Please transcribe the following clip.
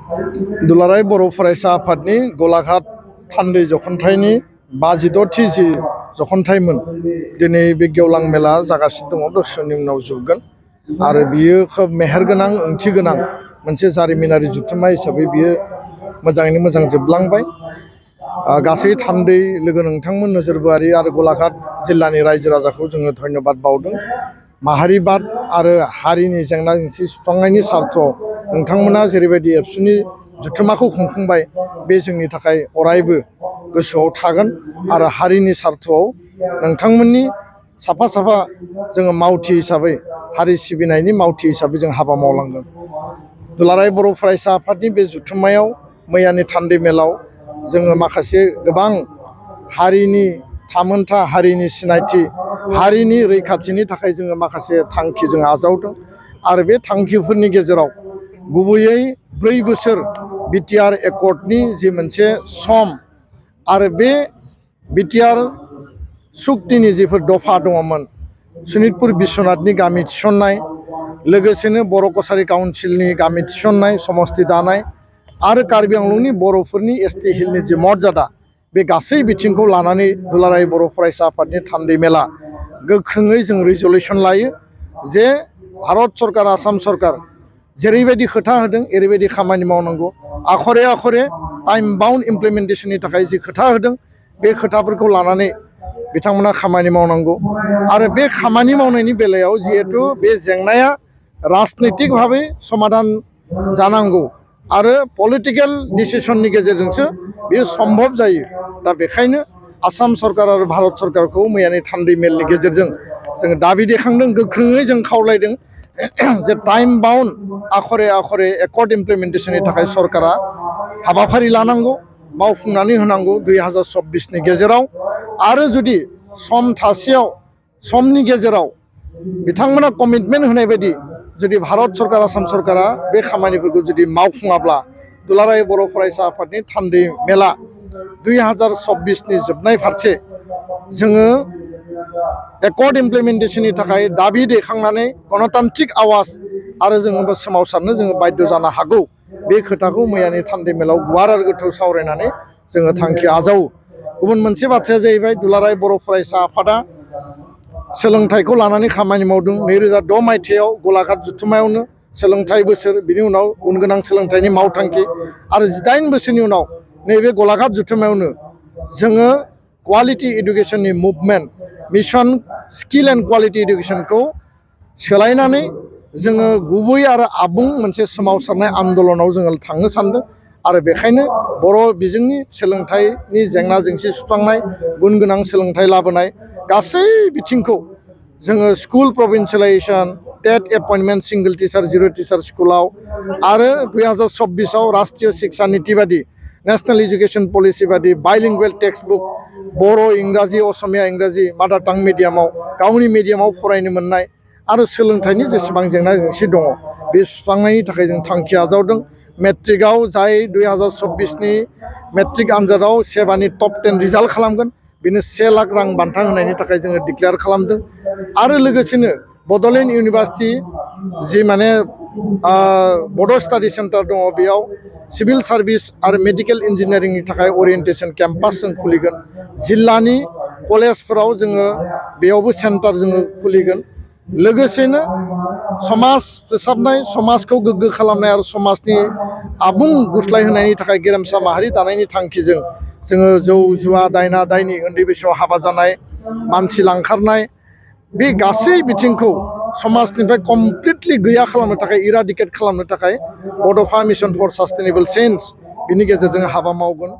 दुलाराय बर' फरायसा आफादनि गलाघाट थान्दै जखनथाइनि 56थि जि जखनथाइमोन दिनै बे गेवलां मेला जागासिनो दङ दसेनि उनाव जोबगोन आरो बियो खोब मेहेरगोनां ओंथि गोनां मोनसे जारिमिनारि जुथुम्मा हिसाबै बियो मोजाङैनो मोजां जोबलांबाय गासै थान्दै लोगो नोंथांमोन नोजोरबारि आरो गलाघाट जिल्लानि रायजो राजाखौ जोङो धन्यबाद बावदों माहारिबाद आरो हारिनि जेंना जेंसि सुस्रांनायनि सार्थआव नोंथांमोना जेरैबायदि एबसुनि जुथुम्माखौ खुंफुंबाय बे जोंनि थाखाय अरायबो गोसोआव थागोन आरो हारिनि सार्थआव नोंथांमोननि साफा साफा जोङो मावथि हिसाबै हारि सिबिनायनि मावथि हिसाबै जों हाबा मावलांगोन दुलाराय बर' फरायसा आफादनि बे जुथुम्मायाव मैयानि थान्दै मेलाव जोङो माखासे गोबां हारिनि थामोनथा हारिनि सिनायथि हारिनि रैखाथिनि थाखाय जोङो माखासे थांखि जों आजावदों आरो बे थांखिफोरनि गेजेराव गुबैयै 4 बोसोर बिटिआर एकर्डनि जि मोनसे सम आरो बे बिटिआर सुक्तिनि जिफोर दफा दङमोन सनितपुर बिश्वनाथनि गामि थिसननाय लोगोसेनो बर' कसारी काउन्सिलनि गामि थिसननाय समस्ति दानाय आरो कार्बि आंलंनि बर'फोरनि एसटि हिलनि जि मर्यादा बे गासै बिथिंखौ लानानै दुलाराय बर' फरायसा आफादनि थान्दै मेला गोख्रोङै जों रिजलिउसन लायो जे भारत सरकार आसाम सरकार जेरैबायदि खोथा होदों एरैबायदि खामानि मावनांगौ आखरे आखरे टाइम बाउन्ड इमप्लिमेन्टेशननि थाखाय जि खोथा होदों बे खोथाफोरखौ लानानै बिथांमोना खामानि मावनांगौ आरो बे खामानि मावनायनि बेलायाव जिहेतु बे जेंनाया राजनैतिक भाबै समाधान जानांगौ आरो पलिटिकेल डिसिसननि गेजेरजोंसो बेयो सम्भब जायो दा बेखायनो आसाम सरकार आरो भारत सरकारखौ मैयानि थान्दै मेलनि गेजेरजों जोङो दाबि देखांदों गोख्रोङै जों खावलायदों जे time bound Akhare Akhare accord इमप्लिमेन्टेशननि थाखाय सरकारा हाबाफारि लानांगौ मावफुंनानै होनांगौ 2024नि गेजेराव आरो जुदि सम थासेयाव समनि गेजेराव बिथांमोना कमिटमेन्ट होनाय बायदि जुदि भारत सरकार आसाम सरकारा बे खामानिफोरखौ जुदि मावफुङाब्ला दुलाराय बर' फरायसा आफादनि थान्दै मेला 2024नि जोबनाय फारसे जोङो एकर्ड इमप्लिमेन्टेशननि थाखाय दाबि दैखांनानै गणतान्त्रिक आवाज आरो जोङो सोमावसारनो जोङो बाध्य जानो हागौ बे खोथाखौ मैयानि थान्दै मेलाव गुवार आरो गोथौ सावरायनानै जोङो थांखि आजावो गुबुन मोनसे बाथ्राया जाहैबाय दुलाराय बर' फरायसा आफादा सोलोंथाइखौ लानानै खामानि मावदों 2006 मायथाइयाव गलाघाट जुथुम्मायावनो सोलोंथाइ बोसोर बिनि उनाव उनगोनां सोलोंथाइनि मावथांखि आरो 18 बोसोरनि उनाव नैबे गलाघाट जुथुम्मायावनो जोङो क्वालिटी एडुकेशननि movement mission skill and quality एडुकेशनखौ सोलायनानै जोङो गुबै आरो आबुं मोनसे सोमावसारनाय आन्दोलनाव जोङो थांनो सानदों आरो बेखायनो बर' बिजोंनि सोलोंथाइनि जेंना जेंसि सुस्रांनाय गुन गोनां सोलोंथाइ लाबोनाय गासै बिथिंखौ जोङो स्कुल प्रभिन्सियेलाइजेसन टेट एपइन्टमेन्ट सिंगल टिचार जिर' टिचार स्कुलाव आरो 2024आव राष्ट्रीय शिक्षा नीति बादि नेशनेल एजुकेशन पलिसि बादि बाइलिंगुवेल टेक्स्ट बुक बर' इंराजि असमिया इंराजि मादार टां मिडियामाव गावनि मिडियामाव फरायनो मोननाय आरो सोलोंथाइनि जेसेबां जेंना जेंसि दङ बे सुस्रांनायनि थाखाय जों थांखि आजावदों मेट्रिकआव जाय 2024नि मेट्रिक आनजादाव सेबानि टप 10 रिजाल्ट खालामगोन बेनो 1 लाख रां बान्था होनायनि थाखाय जोङो डिक्लेयार खालामदों आरो लोगोसेनो बड'लेण्ड इउनिभार्सिटि जि माने बड' स्टाडि सेन्टार दङ बेयाव सिभिल सार्भिस आरो मेडिकेल इन्जिनियारिंनि थाखाय ओरिएन्टेसन केम्पास जों खुलिगोन जिल्लानि कलेजफोराव जोङो बेयावबो सेन्टार जोङो खुलिगोन लोगोसेनो समाज फोसाबनाय समाजखौ गोग्गो खालामनाय आरो समाजनि आबुं गुस्लाय होनायनि थाखाय गेरेमसा माहारि दानायनि थांखिजों जोङो जौ जुवा दायना दायनि उन्दै बैसोआव हाबा जानाय मानसि लांखारनाय बे गासै बिथिंखौ समाजनिफ्राय कमप्लिटलि गैया खालामनो थाखाय इराडिकेट खालामनो थाखाय बड'फा मिशन फर सास्टेनेबल चेन्ज बिनि गेजेरजों हाबा मावगोन